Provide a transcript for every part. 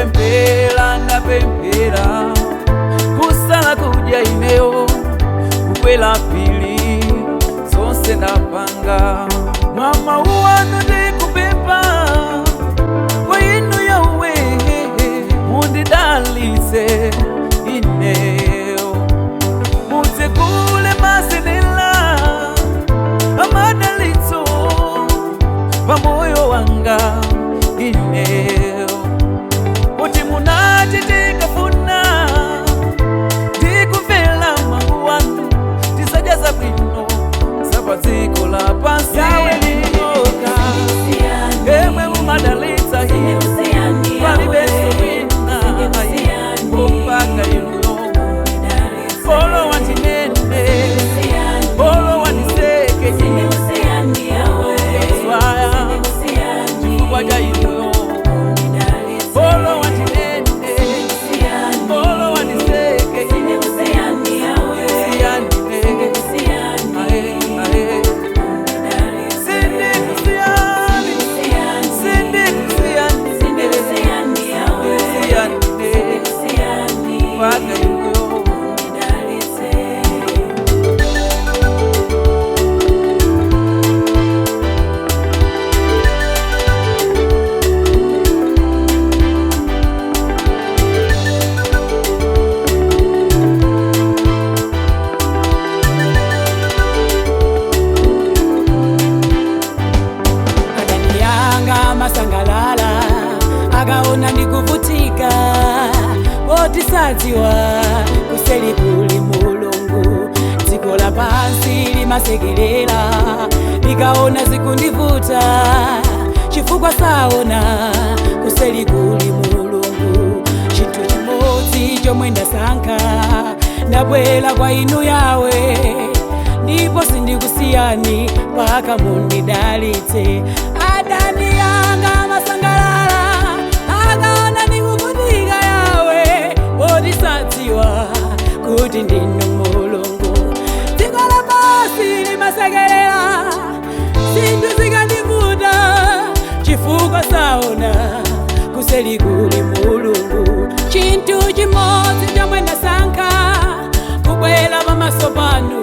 Kupemphera ndapemphera, kusala kudya ineyo, kukwela pili zonse ndapanga. Mama wanu ndikupempha kwa inu Yawe, mundidalitse ineyo, mutsekule masenela amadalitso pamoyo wanga ineyo, kuti munati tikafuna ndikumvera mawu wanu tisadya bwino za dziko lapansi. Yawe linoka emwe mumadalitsa inu, palibenso wina opanga inuyo. Olo wandinene, olo wandiseke, swaya chifukwa cha inuyo. Olo wandinene, olo wandiseke, siyane. Ae, ae. Sindikusiyani, sindikusiyani, siyane mpaka inuyo. Adani yanga masangalala akaona ndikuvutika, poti sadziwa kuseli kuli Mulungu. Dziko lapansi limasekerera likaona zikundivuta, chifukwa saona kuseli kuli Mulungu. Chinthu chimodzi chomwe ndasankha, ndabwera kwa inu Yawe, ndipo sindikusiyani mpaka mundidalitse. Adani yanga masangalala akaona ndikuvutika Yawe, poti sadziwa kuti ndinu Mulungu. Dziko lapansi limasekerera zinthu zikandivuta, chifukwa saona kuseli kuli Mulungu. Chinthu chimodzi chomwe ndasankha, kubwera pamaso panu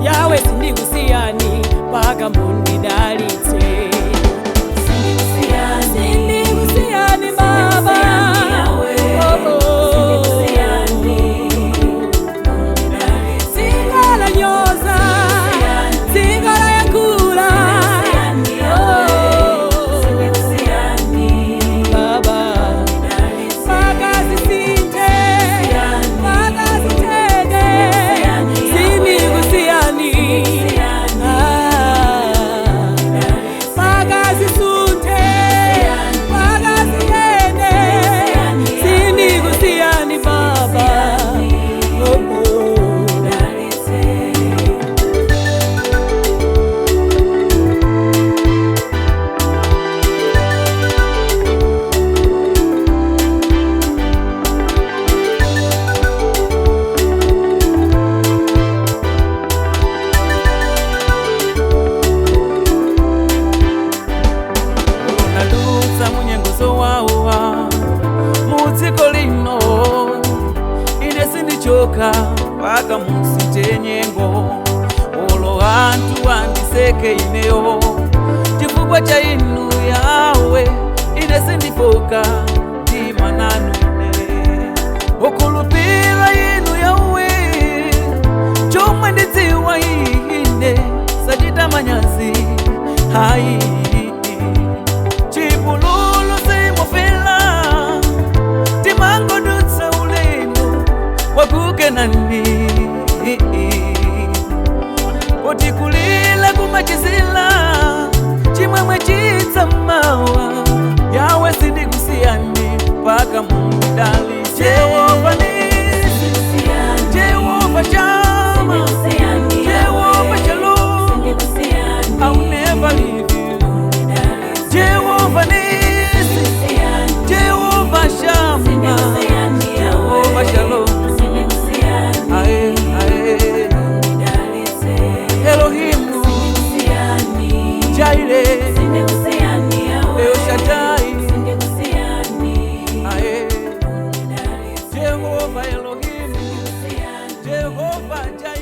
Yawe, sindikusiyani mpaka mundidalitse. Sindikusiyani Baba. Oh, oh. Singalanyoza, singalayankhula. Oh, Baba. Pakazisinthe, pakazitheke, sindikusiyani. Ah. Pakazisunthe, pakaziyende, sindikusiyani Baba. Oh, oh. Unadutsa munyengo zowawa mudziko lino, ine sindichoka mpaka musinthe nyengo. Olo anthu andiseke ineyo chifukwa cha inu Yawe, ine sindifoka ndimananu ine okhulupira inu Yawe. Chomwe ndidziwa ine sachita manyazi hayi, chipululu simufela timangodutsa ulendo wakukenani, kuti kulila kumachizila chimwemwe chitsamawa. Yawe sindikusiyani mpaka mundidalitse. Jehova Nisi, Jehova Shama, Jehova Shalom, I'll never leave you. Jehovah Nisi, Jehovah Shammah, Jehovah Shalom. Ae, ae. Elohim, Jireh, El Shaddai. Elohimu, Jehova.